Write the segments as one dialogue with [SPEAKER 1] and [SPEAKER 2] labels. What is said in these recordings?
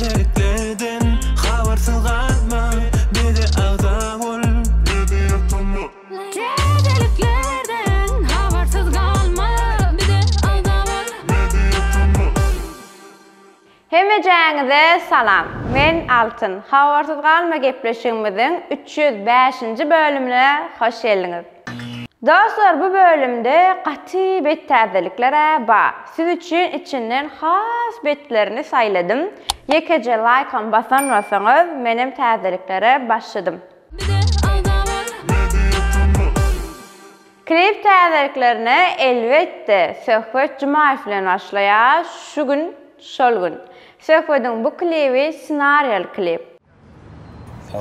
[SPEAKER 1] Täzeliklerden habarsyz galma bize agza bol.
[SPEAKER 2] Täzeliklerden habarsyz galma bize agza bol.
[SPEAKER 3] Hemmejäňize salam. Men Altyn. Habarsyz galma gepleşigimiziň 305-nji bölümine hoş geldiňiz. Dostlar bu bölümde gaty bet täzeliklerä bar. Siz üçin içinden has betlerini saýladym. Ýekeje laýkam basan bolsaňyz menem täzeliklere başladym. Klip täzeliklerine elbetde Söhbet Jumaýew bilen başlaýas şu gün şol gün. Söhbediň bu klibi ssenariýaly klip.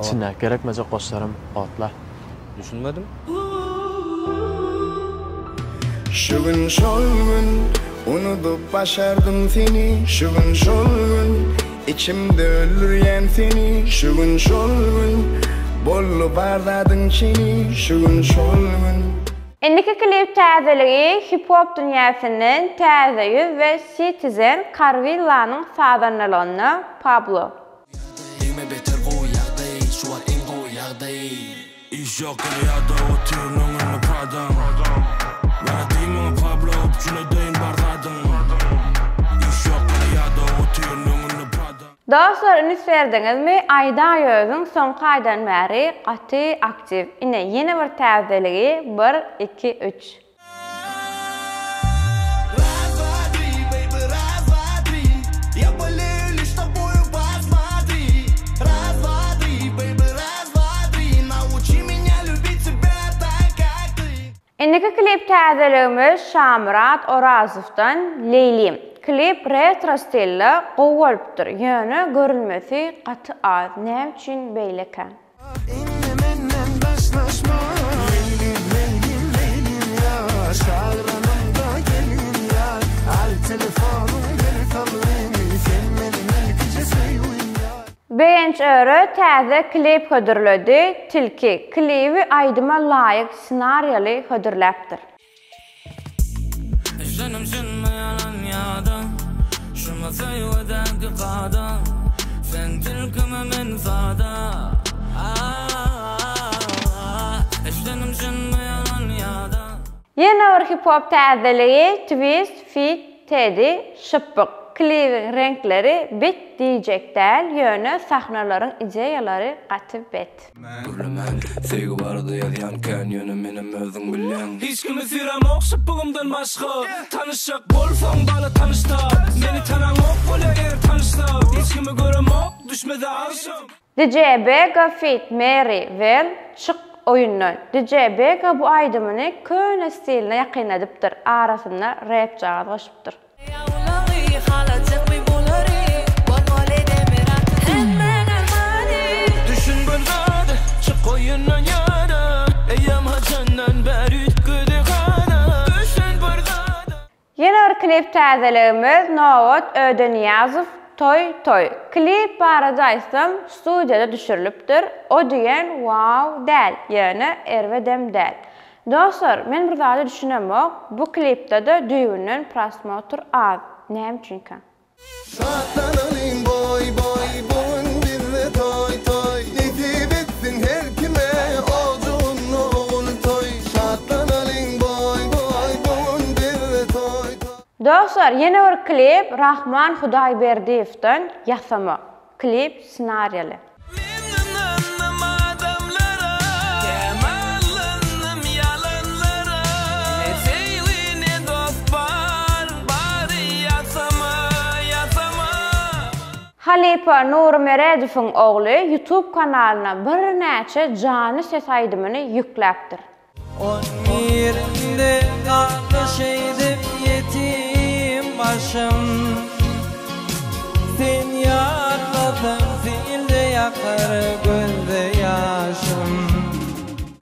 [SPEAKER 4] İçindäki gerekmejek goşlaram otla.
[SPEAKER 5] Düşünmedim.
[SPEAKER 6] Şu gün şol gün unudyp başardym seni Şu gün şol gün içimde öldürýän seni Şu gün şol gün boldy bar zadyň çeni Şu gün şol gün.
[SPEAKER 3] Indiki klip täzeligi hip-hop dünýäsinden täze ýüz we Citizen Karwillanyň sazandalygynda Pablo.
[SPEAKER 1] Degme beter gowy ýagdaý, şu wagt iň gowy ýagdaý. Iş ýok ýene ýadaw otyryn öňünde Pradaň. Maňa diý maňa Pablo üpjün edeýin bar zadyň. Iş ýok ýene ýadaw otyryn öňünde Pradaň.
[SPEAKER 3] Dostlar üns berdiňizmi Aýdaýözüň soňky aýdan bäri gaty aktiw ine ýene bir täzeligi bir iki üç. Indiki klip täzeligimiz Şamyrat Orazowdan Leýlim. Klip retro stilde gowy bolupdyr, ýöne görülmesi gaty az, näme üçin beýlekä?
[SPEAKER 1] Indi menden daşlaşma Leýlim, Leýlim, Leýlim ýar Çagyranymda gelgin ýar Al telefonyň ber salgyňy Sen meniň ilkije söýgüm ýar.
[SPEAKER 3] Begenç Öre täze klip hödürledi Tilki klibi aýdyma laýyk ssenariýaly hödürläpdir.
[SPEAKER 1] Düşlenim çynmy ýalan ýada Şumy söýgüdäki kada Sen tilkimi men sada Düşlenim çynmy ýalan ýada.
[SPEAKER 3] Ýene bir hip-hop täzeligi Twist feat Teddy Şypbyk klibiň reňkleri bet diýjek däl ýöne sahnalaryň ideýalary gaty bet.
[SPEAKER 1] Gürlemän, söýgi barada ýazýan kän, ýöne menem özüň bilýäň. Hiç kimi süremok şypbygymdan başga, Tanyşjak bolsaň bala tanyşda, Meni tanaňok bolýa eger tanyşsak, Hiç kimi göremok düşmeze agşam.
[SPEAKER 3] DJ Bega feat Mary Well çyk oýundan. DJ Bega bu aýdymyny köne stiline ýakynladypdyr, arasynda repjagaz goşupdyr. Ýene bir klip täzeligimiz Nobat Ödeniýazow Toý toý. Klip barada aýtsam studiýada düşürilipdir, o diýen wow däl, ýöne erbedem däl. Dostlar men bir zada düşünemok bu klipdede düýbünden prosmotr az näme üçinkä.
[SPEAKER 6] Şatlanalyň boý boý bu gün bizde toý toý Nesip etsin her kime ojagynda ogul toý Şatlanalyň boý boý bu gün bizde toý toý.
[SPEAKER 3] Dostlar ýene bir klip Rahman Hudaýberdiýewden ýasama klip ssenariýaly.
[SPEAKER 1] Men ynandym adamlara, Käm allandym ýalanlara. Ne söýgi, ne dost bar, bary ýasama, ýasama.
[SPEAKER 3] Halypa Nury Meredowyň ogly YouTube kanalyna birnäçe janly ses aýdymyny ýükläpdir.
[SPEAKER 1] On birinde galdy şeýdip ýetim başym Sen ýatlasaň silde ýakar gözde ýaşym.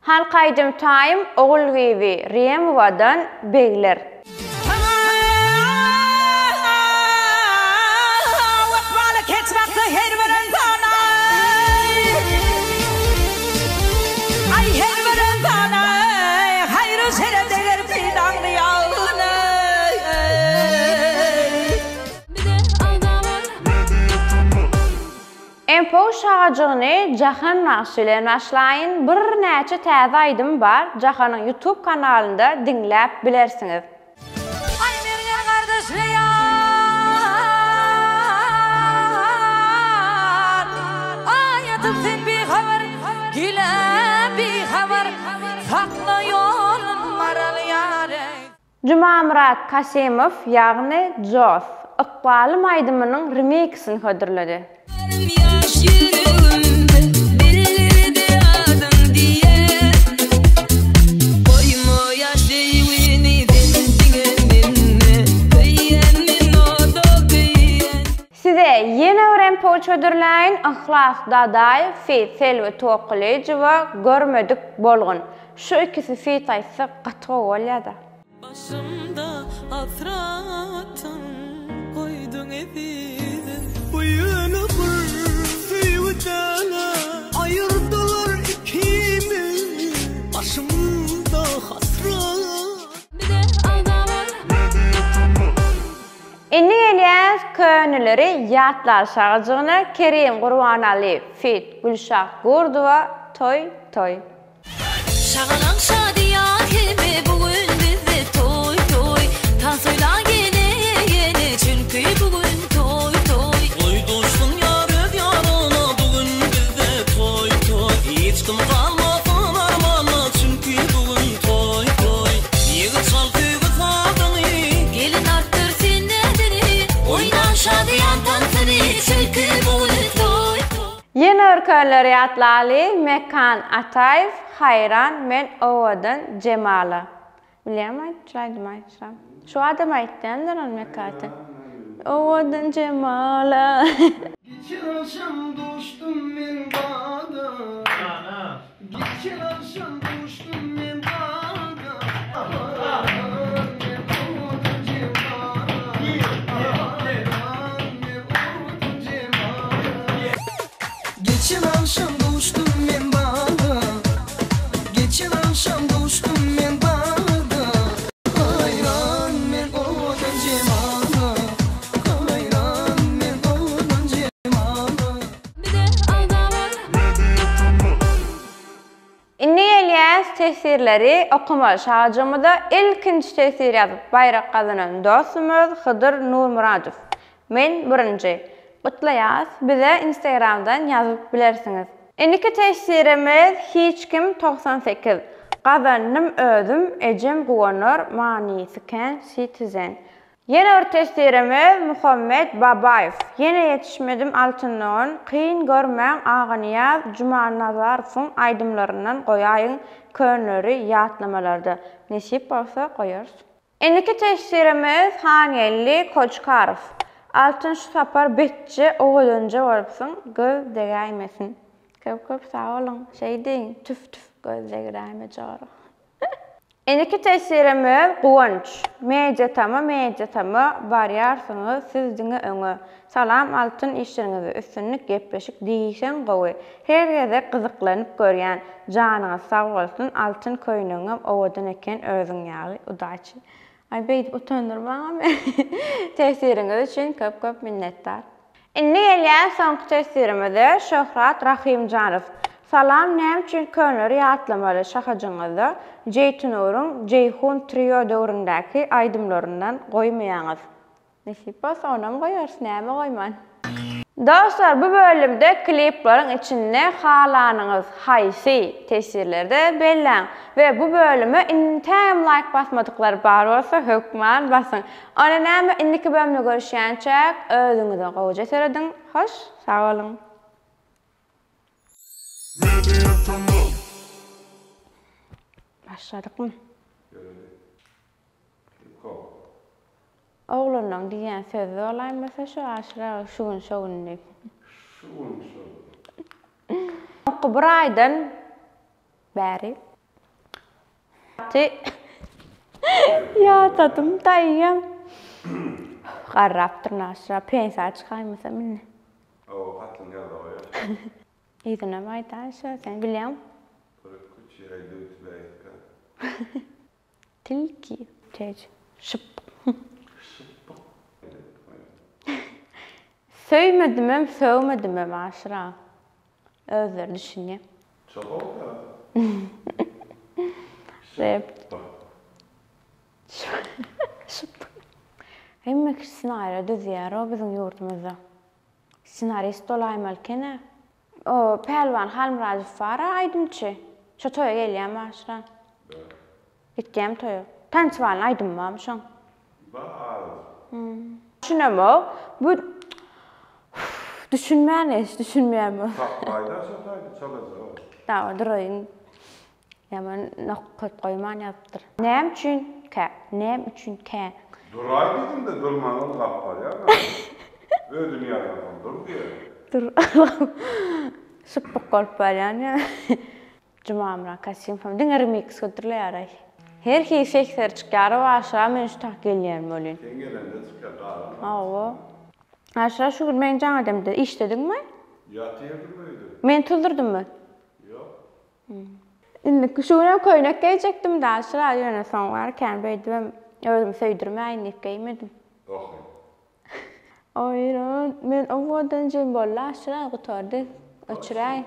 [SPEAKER 3] Halk aýdym taým Ogulbibi Riemowadan Begler.
[SPEAKER 7] Ykbaly keç baksa her bir ynsana Aý her bir ynsana Haýry şere deger peýdaňny ýagyny
[SPEAKER 2] Bize agza bol.
[SPEAKER 3] Empow şagajygyny Jahan bagşy bilen başlaýyn birnäçe täze aýdym bar Jahanyň youtube kanalynda diňläp bilersiňiz.
[SPEAKER 7] Aý mergen gardaş ýar Aý atyp sen bihabar Gile bihabar Sakla ýolun maral ýar eý.
[SPEAKER 3] Jumamyrat Kasymow ýagny Jos, Ykbalym aýdymynyň remiksini hödürledi.
[SPEAKER 2] Garym ýaş ýüregimde bildirdi adyň diýe. Goýma ýaş söýgini sen diňe mende. Söýýän men oda köýýän.
[SPEAKER 3] Size ýene bir MP3 hödürläýin, Yhlas Dadaýew feat Selbi Tokgylyjowa Görmedik bolgun. Şu ikisi feat aýtsa gaty gowy bolýada.
[SPEAKER 2] Başymda hasratyň goýduň ezizim.
[SPEAKER 5] Bu ýöne bir söýgi däl-ä, aýyrdylar ikimizi, başymda hasrat.
[SPEAKER 2] Bize agza bol.
[SPEAKER 3] Indi gelýäs köneleri ýatlar şagajygyna Kerim Gurbanalyýew feat Gülşah Gurdowa Toý toý.
[SPEAKER 2] Şagalaň şadyýan hemme bu gün bizde toý toý Tans oýna ýene ýene çünki bu gün toý toý.
[SPEAKER 5] Goý duşsun ýar öz ýaryna bu gün bizde toý toý Hiç kim galmasyn armanda çünki bu gün toý toý Ýigit çal söýgi sazyňy.
[SPEAKER 2] Gelin artdyr sen näzini. Oýna şadyýan tansyny çünki bu gün toý toý.
[SPEAKER 3] Ýene bir könleri ýatlaly Mekan Ataýew haýran men owadan Jemala. Bilýäňmi aýdyp şu aýdymy aýtşam. Şu adam aýtýandyr ony Mekan ata. Owadan Jemala.
[SPEAKER 6] Geçen agşam duşdum men bada Geçen agşam duşdum men bada Haýran men owadan Jemala Haýran men owadan Jemala Geçen agşam duşdum men bada Geçen agşam duşdum men bada Haýran men owadan Jemala Haýran men owadan Jemala.
[SPEAKER 2] Bize agza bol.
[SPEAKER 3] Indi gelýäs teswirleri okamaly şajygymyza ilkinji teswir ýazyp baýrak gazanan dostumyz Hydyr Nurmyradow. Men birinji. Gutlaýas bize instagramdan ýazyp bilersiňiz. Indiki teswirimiz hiç kim 98. Gazandym özüm ejem guwanar manysy kän citizen. Ýene bir teswirimiz Muhammet Babaýew. Ýene ýetişmedim Altyn dogan, kyn görmäň Aganyýaz Jumanazarowyň aýdymlaryndan goýaýyň könleri ýatlamalarda. Nesip bolsa goýarys. Indiki teswirimiz Hangeldi Koçkarow. Altyn şu sapar betje owadanja bolupsyň göz degäýmesin. Köp köp sag boluň. Şeý diýiň tüf tüf göz degräýme jora. Indiki teswirimiz Guwanç. Mediatama Mediatama barýarsyňyz siz diňe öňe. Salam Altyn işleriňizde üstünlik gepleşik diýseň gowy. Her gezek gyzyklanyp görýän. Janyňyz sag bolsun Altyn köýnegiňem owadan eken özüň ýaly udaçi. Aý beýdip utandyrmaňa meni. Teswiriňiz üçin köp köp minnetdar. Indi gelýän soňky teswirimize Şöhrat Rahymjanow. Salam näme üçin köneleri ýatlamaly şahajyňyzda Jeýtinuryň Jeýhun trio döwründäki aýdymlaryndan goýmaýaňyz. Nesip bolsa onam goýarys näme goýman. Dostlar bu bölümde klipleriň içinde halanyňyz haýsy teswirlerde belläň we bu bölüme intägem laýk basmadyklar bar bolsa hökman basyň. Onda näme indiki bölümde görüşýänçäk özüňize gowja serediň hoş sag boluň. Başladykmy? Oglanlaň diýýän sözi bolaýmasa şu Aşyr aga şu gün şo gün diýip.
[SPEAKER 8] Şu gün şo gün.
[SPEAKER 3] Soňky bir aýdan bäri. Gaty ýadadym daýym. Garrapdyryn aşyra pensiýa çykaýmasam indi.
[SPEAKER 8] Hawa hatyny ýazda goýar.
[SPEAKER 3] Yzynam aýdaý şo sen bilýäň.
[SPEAKER 8] Bir iki üç ýaý döwtüläýetka.
[SPEAKER 3] Tilki. Çeç. Şypbyk.
[SPEAKER 8] Şypbyk.
[SPEAKER 3] Söýmedimem, sögmedimem Aşyr aga. Özleri düşünýär.
[SPEAKER 8] Çok gowy-da.
[SPEAKER 3] Rap. Şyp. Hemme kişi ssenariýa düzýär-ow biziň ýurdumyzda. Ssenarist bolaýmaly eken-ä. O Pälwan Halmyradow bar-a aýdymçy. Şo toýa gelýämi Aşyr aga? Gitýämi toýa? Tançwalny aýdymy barmy şoň?
[SPEAKER 8] Bar azajyk.
[SPEAKER 3] Düşünemok. Bu düşünmän hiç düşünmeýän bu.
[SPEAKER 8] Tapbaýda şo taýda çalaja.
[SPEAKER 3] Dawa duraýyn. Ýaman nokat goýman ýazypdyr. Näme üçin kä? Näme üçin kä?
[SPEAKER 8] Duraý diýdim-de durman ylgap barýar maňa. Özüni ýazansoň dur diýer.
[SPEAKER 3] Dur. Şypbyk bolup barýan ýa. Jumamyrat Kasymow diňe remix hödürleýäraý. Her hili sesler çykýar Aşyra men şu tak gelýän welin.
[SPEAKER 8] Sen gelende çykýar galan.
[SPEAKER 3] Hawa. Aşyra şu gün meň jaň edemde işlediňmi?
[SPEAKER 8] Ýatyrdym öýde.
[SPEAKER 3] Men tuzdurdymmy?
[SPEAKER 8] Ýok.
[SPEAKER 3] Indiki şu günem köýnek geýjekdim-de Aşyra ýöne soň bar kän beýdibem özümi söýdürmäýin diýip geýmedim.
[SPEAKER 8] Ohy.
[SPEAKER 3] Oýran, men owadan jem boldy Aşyra gutardy. Öçüräý.